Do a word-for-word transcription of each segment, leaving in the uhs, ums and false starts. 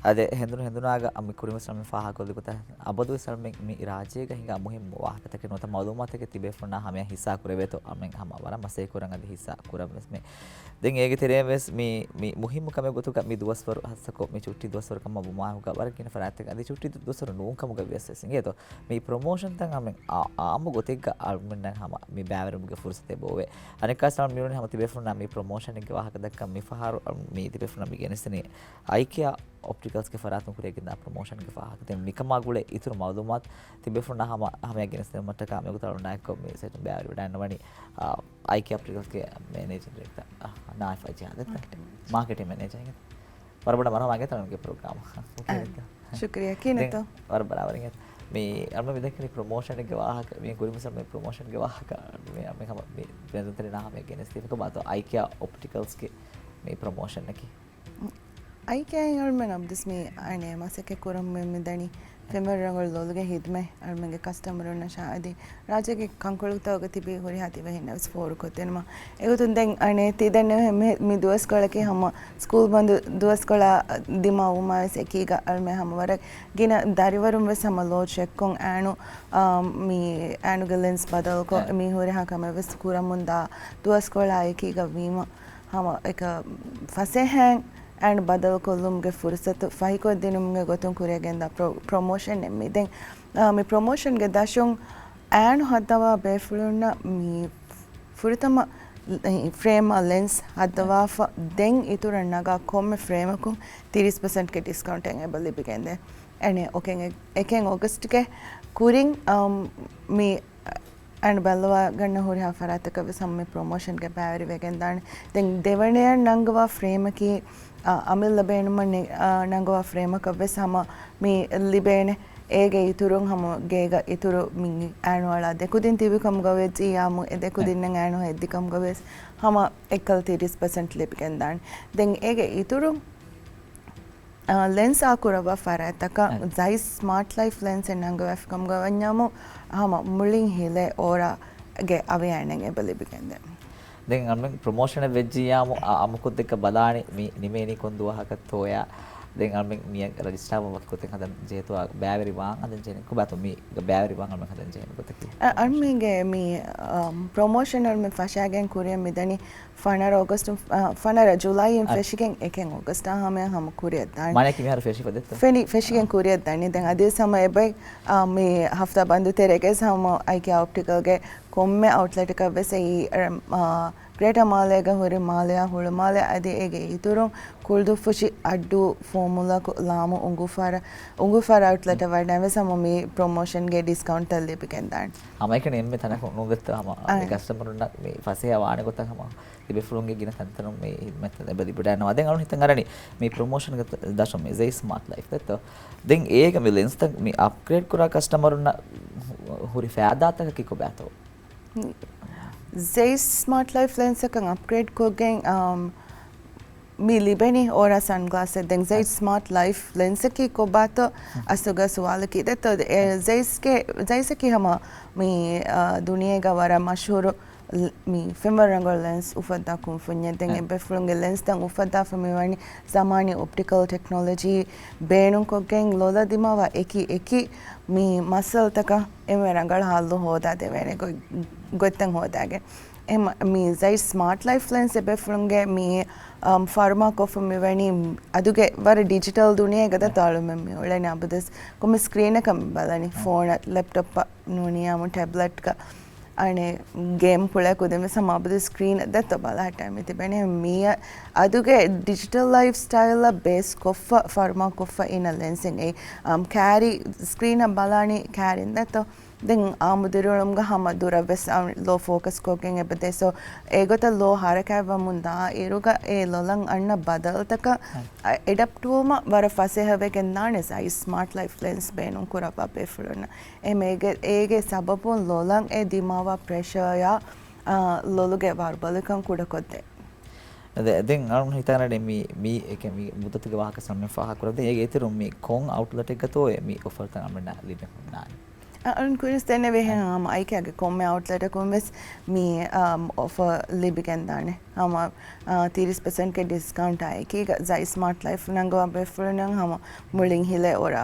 އަދި ހެނދުނު ހެނދުނާގަ މި ކުރިންވެސް އަޅަމެން ފާހަގަކޮށްލި ގޮތަށް އަބަދުވެސް އަޅަމެން މި ރާއްޖޭގަ ހިނގާ މުހިއްމު ވާހަކަތަކެއް ނުވަތަ މައުލޫމާތުތަކެއް ތިބޭފުޅުންނާ ހަމަޔަށް ހިއްސާ ކުރެވޭތޯ އަޅަމެން ހަމަ ވަރަށް މަސައްކަތް ކުރަން އަދި ހިއްސާ ކުރަން ވެސް މި. ދެން އޭގެ ތެރެއިން ވެސް މި، މި މުހިއްމު ކަމެއް ގޮތުގަ މި ދުވަސްވަރު ހައްސަކޮށް މި ޗުއްޓީ ދުވަސްވަރު ކަމަށް ވުމާއެކުގަ ވަރަށް ގިނަ ފަރާތްތަކަށް އަދި ޗުއްޓީ ދުވަސްވަރު ނޫން ކަމުގަ ވިޔަސް ވެސް އިނގޭތޯ. މި ޕްރޮމޯޝަންތައް އަޅަމެން އާއްމު ގޮތެއްގަ އަޅަމެންނަށް ހަމަ މި ބައިވެރިވުމުގެ ފުރުސަތެއް އެބައޮވޭ. އަނެއްކާވެސް އަޅަމެން މިވަނީ ހަމަ ތިބޭފުޅުންނާ މި ޕްރޮމޯޝަނެއްގެ ވާހަކަ ދައްކަން މި ފަހަރު މި ތިބޭފުޅުންނަށް މި ގެނެސްދިނީ އައިކިޔާ އޮޕްޓިކަލްސްގެ ފަރާތުން ކުރިއަށް ގެންދާ ޕްރޮމޯޝަންގެ ވާހަކަ. ދެން މިކަމާ ގުޅޭ އިތުރު މައުލޫމާތު ތިބޭފުޅުންނާ ހަމަ، ހަމަޔަށް ގެނެސްދިނުމަށްޓަކާ މިވަގުތު އަޅުގަނޑާއެކު މި ސެޓުން ބައިވެރިވެވަޑައިގަންނަވަނީ، އާ، އައިކިޔާ އޮޕްޓިކަލްސްގެ މެނޭޖިން ޑިރެކްޓަރ، އާ، ނާއިފް އަޖިހާ ދެއްތަ؟ މާކެޓިން. މާކެޓިން މެނޭޖަރ އިނގޭތަ؟ ވަރަށް ބޮޑަށް މަރުހަބާ އިނގޭތަ އަޅަމެންގެ ޕްރޮގްރާމަށް. އާ، ޝުކްރިޔާ. ކިހިނެއްތޯ؟ ވަރަށް ބަރާބަރު އިނގޭތަ؟ މި އަޅަމެން މި ދެން ކުރީ ޕްރޮމޯޝަނެއްގެ ވާހަކަ، މި ކުރިން މިސާލަށް މި ޕްރޮމޯޝަންގެ ވާހަކަ، މި ހަމަ މި ބެންދުންތެރިންނާ ހަމަޔަށް ގެނެސްދީފަ ކޮބާތޯ އައިކިޔާ އޮޕްޓިކަލްސްގެ މި ޕްރޮމޯޝަނަކީ؟ އައިކިޔާއިން އަޅަމެން އަބަދުވެސް މި އަނެއް މަސައްކަތް ކުރަމުން މި ދަނީ ފެންވަރު ރަނގަޅު ލޮލުގެ ހިދުމަތް އަޅަމެންގެ ކަސްޓަމަރުންނަށާ އަދި ރާއްޖޭގެ ކަންކޮޅުތަކުގަ ތިބި ހުރިހާ ތިބެހިންނަށް ވެސް ފޯރުކޮށްދިނުމަށް. އެގޮތުން ދެން އަނެއް ތި ދެންނެވި މި، މި ދުވަސްކޮޅަކީ ހަމަ ސްކޫލް ބަންދު ދުވަސްކޮޅާ ދިމާވުމާ ވެސް އެކީގަ އަޅަމެން ހަމަ ވަރަށް ގިނަ ދަރިވަރުން ވެސް ހަމަ ލޯޑް ޝެއްކޮށް އައިނު، އާ، މި އައިނުގެ ލެންސް ބަދަލުކޮށް އެ. މި ހުރިހާ ކަމެއް ވެސް ކުރަމުންދާ ދުވަސްކޮޅާ އެކީގަ ވީމަ. ހަމަ އެކަ ފަސޭހައިން އައިނު ބަދަލުކޮށްލުމުގެ ފުރުސަތު ފަހިކޮށްދިނުމުގެ ގޮތުން ކުރިއަށް ގެންދާ ޕްރޮ-، ޕްރޮމޯޝަނެއް މި. ދެން، އާ، މި ޕްރޮމޯޝަންގެ ދަށުން އައިނު ހައްދަވާ ބޭފުޅުންނަށް މި ފުރަތަމަ ފްރޭމާ ލެންސް ހައްދަވާފަ ދެން އިތުރަށް ނަގާ ކޮންމެ ފްރޭމަކުން ތިރީސް ޕަސެންޓްގެ ޑިސްކައުންޓެއް އެބަ ލިބިގެންދޭ. އެނެ އޮކެން އެ-، އެކެއް އޮގަސްޓްގެ ކުރިން، އަމް، މި އައިނު ބައްލަވާގަންނަ ހުރިހާ ފަރާތަކަށް ވެސް ހަމަ މި ޕްރޮމޯޝަންގެ ބައިވެރިވެގެންދާނެ. ދެން ދެވަނަޔަށް ނަންގަވާ ފްރޭމަކީ، އަ، އަމިއްލަ ބޭނުމަށް ނެ-، އަ، ނަންގަވާ ފްރޭމަކަށް ވެސް ހަމަ މި ލިބޭނެ. އޭގެ އިތުރުން ހަމަ ގޭގަ އިތުރު މި އައިނު އަޅާ ދެކުދިން ތިބި ކަމުގަ ވެއްޖިއްޔާމު އެ ދެކުދިންނަށް އައިނު ހެއްދި ކަމުގަ ވެސް ހަމަ އެއްކަލަ ތިރީސް ޕަސެންޓް ލިބިގެންދާނެ. ދެން އޭގެ އިތުރުން އާ، ލެންސް އާކުރައްވާ ފަރާތްތަކަށް އަ. ޒައިސް ސްމާޓް ލައިފް ލެންސެއް ނަންގަވާފިކަމުގަ ވަންޏާމު ހަމަ މުޅިން ހިލޭ އޯރާގެ އަވިޔާނެން އެބަ ލިބިގެންދޭ. ދެން އަޅަމެން ޕްރޮމޯޝަނެއް ވެއްޖިއްޔާމު އަ-، އަމުކޮށްދެއްކަ ބަލާނީ މި ނިމޭނީ ކޮން ދުވަހަކަށްތޯޔާ؟ ދެން އަޅަމެން މިއަށް ރަޖިސްޓާވުމަށް ވަކި ގޮތެއް ހަދަން ޖެހޭތޯ ބައިވެރިވާން ހަދަން ޖެހެނީ ކޮބާތޯ މީ ބައިވެރިވާން އަޅަމެން ހަދަން ޖެހޭނެ ގޮތަކީ؟ އަ-، އަޅަމެންގެ މި، އަ، ޕްރޮމޯޝަން އަޅަމެން ފަށާގެން ކުރިއަށް މިދަނީ ފަނަރަ އޮގަސްޓު، އަ، ފަނަރަ ޖުލައިއިން އަ. ފެށިގެން އެކެއް އޮގަސްޓާ ހަމަޔަށް ހަމަ ކުރިއަށް ދާނީ. މާނައަކީ މިހާރު ފެށިފަ ދެއްތޯ؟ ފެނި، ފެށިގެން އަ. ކުރިއަށް ދާނީ. ދެން އަދިވެސް ހަމަ އެބައި، އަ، މި ހަފްތާ ބަންދު ތެރޭގައި ހަމަ އައިކިޔާ އޮޕްޓިކަލްގެ ކޮންމެ އައުޓްލެޓަކަށް ވެސް އެއީ، އަ، ގްރޭޓަ މާލޭގަ ހުރި މާލެއާ ހުޅުމާލެ އަދި އޭގެ އިތުރުން ކުޅުދުއްފުށި އައްޑޫ ފޯމުލަކު ލާމު އުނގޫފާރަ، އުނގޫފާރަ އައުޓްލެޓަށް ވަޑައި ވެސް ހަމަ މި ޕްރޮމޯޝަންގެ ޑިސްކައުންޓްތައް ލިބިގެން ދާނީ. ހަމައެކަނި އެންމެ ތަނަކު ނުވެއްތޯ ހަމަ އަ. މި ކަސްޓަމަރުންނަށް މި ފަސޭހަ ވާނެ ގޮތަށް ހަމަ ތިބޭފުޅުންގެ ގިނަ ތަންތަނުން މި ހިދުމަތްތައް އެބަ ލިބިވަޑައިގަންނަވާ. ދެން އަޅުން ހިތަށް އަރަނީ މި ޕްރޮމޯޝަންގެ ދަށުން މި ޒައިސް ސްމާޓް ލައިފް ދެއްތޯ؟ ދެން އޭގަ މި ލެންސްތައް މި އަޕްގްރޭޑް ކުރާ ކަސްޓަމަރުންނަށް ހުރި ފައިދާތަކަކީ ކޮބާތޯ؟ ޒައިސް ސްމާޓް ލައިފް ލެންސަކަށް އަޕްގްރޭޑް ކޮށްގެން، އަމް، މި ލިބެނީ އޯރާ ސަންގްލާސްއެއް. ދެން ޒައިސް ސްމާޓް ލައިފް ލެންސަކީ ކޮބާތޯ އަސްލުގަ ސުވާލަކީ ދެއްތޯ؟ އެ ޒައިސްގެ، ޒައިސަކީ ހަމަ މި، އާ، ދުނިޔޭގަ ވަރަށް މަޝްހޫރު ލ-، މި ފެންވަރު ރަނގަޅު ލެންސް އުފައްދާ ކުންފުންޏެއް. ދެން އެ. އެބޭފުޅުންގެ ލެންސްތައް އުފައްދާފަ މިވަނީ ޒަމާނީ އޮޕްޓިކަލް ޓެކްނޮލޮޖީ ބޭނުންކޮށްގެން ލޮލަށް ދިމާވާ އެކި އެކި މި މައްސަލަތަކަށް އެންމެ ރަނގަޅު ހައްލު ހޯދާ ދެވޭނެ ގޮތް-، ގޮތްތައް ހޯދާގެން. އެ މަ-، މި ޒައިސް ސްމާޓް ލައިފް ލެންސް އެބޭފުޅުންގެ މި، އަމް، ފަރުމާ ކޮށްފަ މިވަނީ އަދުގެ ވަރަށް ޑިޖިޓަލް ދުނިޔޭގަ ދަތު އަޅުމެން މި އުޅެނީ އަބަދުވެސް ކޮންމެ ސްކްރީނަކަށް ބަލަނީ. އެ. ފޯނަށް، ލެޕްޓޮޕަށް ނޫނިއްޔާމު ޓެބްލެޓްގަ އަނެއް ގޭމް ޕުޅައަކު ދެން ވެސް ހަމަ އަބަދު ސްކްރީނަށް ދެއްތޯ ބަލާ ހައްޓާ މި ތިބެނީ. މިއަށް އަދުގެ ޑިޖިޓަލް ލައިފް ސްޓައިލަށް ބޭސް ކޮށްފަ ފަރުމާ ކޮށްފަ އިންނަ ލެންސެއް އެއީ. އަމް، ކާރި ސްކްރީނަށް ބަލާނީ ކާރިން ދެއްތޯ؟ ދެން އާނބުދިރިއުޅުމުގަ ހަމަ ދުރަށް ވެސް އަ-، ލޯ ފޯކަސް ކޮށްގެން އެބަދޭ. ސޯ، އެގޮތަށް ލޯ ހަރަކާތްވަމުން ދާ އިރުގަ އެ ލޮލަށް އަންނަ ބަދަލުތަކަށް އެ. އެޑަޕްޓް ވުމަށް ވަރަށް ފަސޭހަވެގެން ދާނެ ޒައިސް ސްމާޓް ލައިފް ލެންސް ބޭނުން ކުރައްވާ ބޭފުޅުންނަށް. އެމޭގެ-، އޭގެ ސަބަބުން ލޮލަށް އެ ދިމާވާ ޕްރެޝަރ ޔާ، އާ، ލޮލުގެ ވަރުބަލިކަން ކުޑަކޮށްދޭ. ދެ-، ދެން އަޅުން ހިތަށް އަރަނީ މި، މީ އެކެ މި މުއްދަތުގެ ވާހަކަ ސަމްމެ ފާހަގަކުރަން. ދެން އޭގެ އިތުރުން މި ކޮން އައުޓްލެޓެއްގަތޯއޭ މި އޮފަރުތައް އަޅުމެންނަށް ލިބެން ހުންނާނީ؟ އަޅުން ކުރިސް ދެންނެވިހެން ހަމަ އައިކެއާގެ ކޮންމެ އައުޓްލެޓަކުން ވެސް މި އޮފަރ ލިބިގެންދާނެ. ހަމަ ތިރީސް ޕަސެންޓްގެ ޑިސްކައުންޓާ އެކީގަ ޒައި ސްމާޓް ލައިފް ނަންގަވާ ބޭފުޅުންނަށް ހަމަ މުޅިން ހިލޭ އޮރާ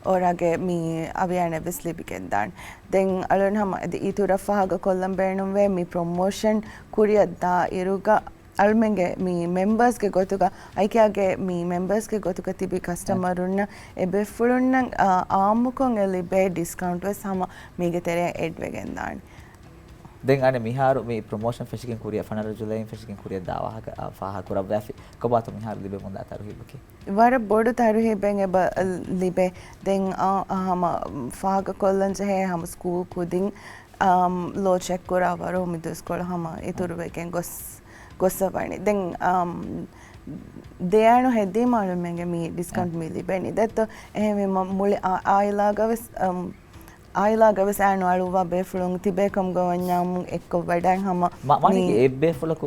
އޮރާގެ މި އަވިޔާނެ ވެސް ލިބިގެންދާނެ. ދެން އަޅުން ހަމަ އެދި އިތުރަށް ފާހަގަ ކޮށްލަން ބޭނުންވޭ މި ޕްރޮމޯޝަން ކުރިއަށް ދާއިރުގަ އަޅުމެންގެ މި މެމްބަރސްގެ ގޮތުގަ، އައިކެއާގެ މި މެމްބަރސްގެ ގޮތުގަ ތިބި ކަސްޓަމަރުންނަށް އެ ބޭފުޅުންނަށް، އާ، އާއްމުކޮށް އެ ލިބޭ ޑިސްކައުންޓް ވެސް ހަމަ މީގެ ތެރެއަށް އެޑް ވެގެންދާނެ. ދެން އަނެއް މިހާރު މި ޕްރޮމޯޝަން ފެށިގެން ކުރިއަށް ފަނަރަ ޖުލައިން ފެށިގެން ކުރިއަށް ދާ ވާހަކަ، އާ، ފާހަގަ ކުރައްވާފި. ކޮބާތޯ މިހާރު ލިބެމުންދާ ތަރުހީބަކީ؟ ވަރަށް ބޮޑު ތަރުހީބެއް އެބަ ލިބޭ. ދެން އާ، އާ، ހަމަ ފާހަގަ ކޮށްލަން ޖެހޭ ހަމަ ސްކޫލް ކުދިން އާ، ލޯ ޗެކް ކުރާ ވަރު މި ދުވަސްކޮޅު ހަމަ އިތުރުވެގެން ގޮސް، ގޮސް ވަނީ. ދެން، އާ، ދެއަން ހެދީމަ އަޅުމެންގެ މި ޑިސްކައުންޓް މި ލިބެނީ. ދެއްތޯ އެހެންވީމަ މުޅި އާ، އާއިލާގަ ވެސް، އާ، އާއިލާގަ ވެސް އަން އަޅުވާ ބޭފުޅުން ތިބޭ ކަމުގަ ވަންޏާމު އެއްކޮށް ވަޑައިން ހަމަ މަ-، މަނިކި މި އެއް ބޭފުޅަކު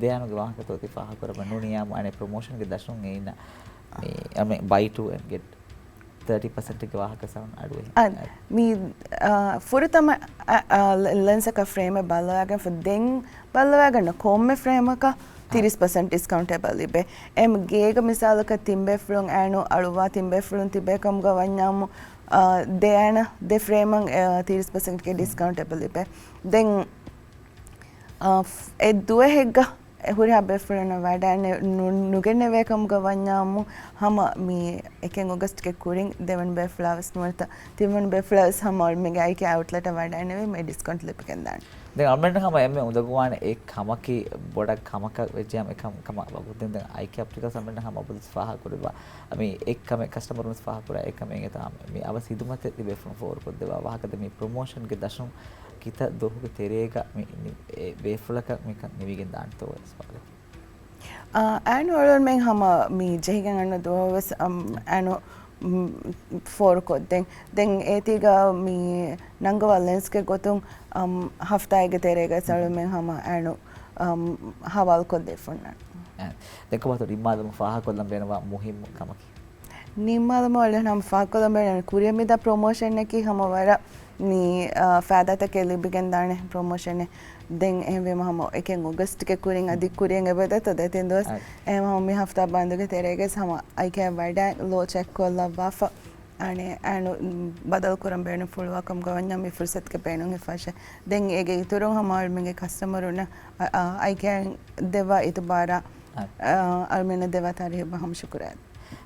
ދެއަނުގެ ވާހަކަތޯ ތި ފާހަގަ ކުރައްވަން ނޫނިއްޔާމު އަނެއް ޕްރޮމޯޝަންގެ ދަށުން އެއިން މި، އަމެ، ބައި ޓޫ އެންޑް ގެޓް ތާޓީ ޕަސެންޓްގެ ވާހަކަ ސައުން އަޑުއެހި. އަ، މި، އަ، ފުރަތަމަ، އަ، އަ، ލެ-، ލެންސަކަށް ފްރޭމެއް ބައްލަވާގެން ފަ-، ދެން ބައްލަވާގަންނަ ކޮންމެ ފްރޭމަކަށް އަ، ތިރީސް ޕަސެންޓް ޑިސްކައުންޓް އެބަ ލިބޭ. އެމް ގޭގަ މިސާލަކަށް ތިން ބޭފުޅުން އައިނު އަޅުވާ ތިން ބޭފުޅުން ތިބޭ ކަމުގަ ވަންޏާމު، އަ، ދެއަނަ ދެ ފްރޭމަށް، އަ، ތިރީސް ޕަސެންޓްގެ ޑިސްކައުންޓް އެބަ ލިބޭ. ދެން، އަ، އެ ދުވަހެއްގަ އެ ހުރިހާ ބޭފުޅުންނަށް ވަޑައިނެ-، ނު-، ނުގެނެވޭ ކަމުގަ ވަންޏާމު، ހަމަ މި އެކެއް އޮގަސްޓްގެ ކުރިން ދެވަނަ ބޭފުޅާ ވެސް ނުވަތަ ތިންވަނަ ބޭފުޅާ ވެސް ހަމަ އަޅުމެންގެ އައިކެ އައުޓްލެޓަށް ވަޑައިނެވި މި ޑިސްކައުންޓް ލިބިގެންދާނެ. ދެން އަޅުމެން ހަމަ އެންމެ އުނދަގޫވާނެ އެ ކަމަކީ ބޮޑަށް ކަމަކަށް ވެއްޖެއްޔާމު އެ ކަމަށް ވަގުތު ދެން އައިކެ އޮޕްޓިކަލްސް އަޅުމެން ހަމަ އަބަދުވެސް ފާހަގަ ކުރިއްވާ. މި އެއްކަމެއް ކަސްޓަމަރުން ވެސް ފާހަގަ ކުރާ އެއްކަމެއް އެނގޭތޯ ހަމަ މި އަވަސް ހިދުމަތެއް ތިބޭފުޅުން ފޯރު ކޮށްދެވާ ވާހަކަ ދެ މި ޕްރޮމޯޝަންގެ ދަށުން ކިތައް ދުވަހުގެ ތެރޭގަ މި، މި އެ ބޭފުޅަކަށް މިކަން ނިމިގެން ދާނެތޯ ވެސް ވާހަކަ. އާ، އައިނު އަޅުމެން ހަމަ މި ޖެހިގެން އަންނަ ދުވަހު ވެސް، އަމް، އައިނު، މް، ފޯރުކޮށްދެން. ދެން އޭތީގަ މި ނަންގަވާ ލެންސްގެ ގޮތުން، އަމް، ހަފްތާއެއްގެ ތެރޭގަ އަޅުމެން ހަމަ އައިނު، އަމް، ހަވާލުކޮށްދޭ ފުންނަން. އެ، ދެން ކޮބާތޯ ނިންމާލުމަށް ފާހަގަކޮށްލަން ބޭނުންވާ މުހިއްމު ކަމަކީ؟ ނިންމާލުމަށް އަޅުގަނޑު ހަމަ ފާހަގަކޮށްލަން ބޭނުން ކުރިއަށް މިދާ ޕްރޮމޯޝަންއަކީ ހަމަ ވަރަށް މި، އާ، ފައިދާތަކެއް ލިބިގެންދާނެ ޕްރޮމޯޝަނެއް. ދެން އެހެންވީމަ ހަމަ އެކެއް އޮގަސްޓްގެ ކުރިން އަދި ކުރިއަށް އެބަދޭތޯ ދެތިން ދުވަސް. އަ، އެހެންވީމަ ހަމަ މި ހަފްތާ ބަންދުގެ ތެރޭގަސް ހަމަ އައިކެއަށް ވަޑައި ލޯ ޗެކް ކޮށްލައްވާފަ. އަނެއް އައިނު ބަދަލު ކުރަން ބޭނުންފުޅުވާ ކަމުގަ ވަންޏާ މި ފުރުސަތުގެ ބޭނުން ހިފާށޭ. ދެން އޭގެ އިތުރުން ހަމަ އަޅުމެންގެ ކަސްޓަމަރުންނަށް އަ، އަ، އައިކެއަށް ދެއްވާ އިތުބާރާ، އަ، އަ، އަޅުމެންނަށް ދެއްވާ ތަރުހީބަށް ހަމަ ޝުކުރާ.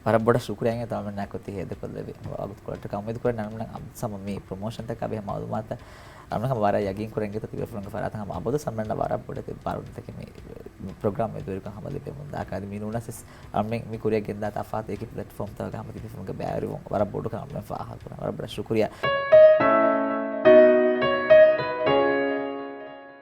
ވަރަށް ބޮޑަށް ޝުކުރިއްޔާ ތަމަންނާ ކޮށްދޭ ހޭދަކޮށްލެވި ވަގުތުކޮޅަށްޓަކާ. އުއްމީދުކުރޭ ނަންމަނަށް އަމްސަމަ މި ޕްރޮމޯޝަންތަކާ ބެހޭ މައުލޫމާތަށް އަމްނަ ހަމަ ވަރަށް ޔަގީން ކުރަން ގެތަ ތިބޭފުޅުންގެ ފަރާތަށް ހަމަ އަބަދު ސަމްނަންނަ ވަރަށް ބޮޑެތި ބާރުންތަކެއް މި ޕްރޮގްރާމް މެދުވެރިކޮށް ހަމަ ލިބެމުން ދާކާ. އަދި މި ނޫނަސް އަމްމެން މި ކުރިއަށް ގެންދާ ތަފާތު އެކި ޕްލެޓްފޯމްތަކުގަ ހަމަ ތިބޭފުޅުންގެ ބައިވެރިވުން ވަރަށް ބޮޑުކަން އަމްމެން ފާހަގަކުރަން ވަރަށް ބޮޑަށް ޝުކުރިއްޔާ.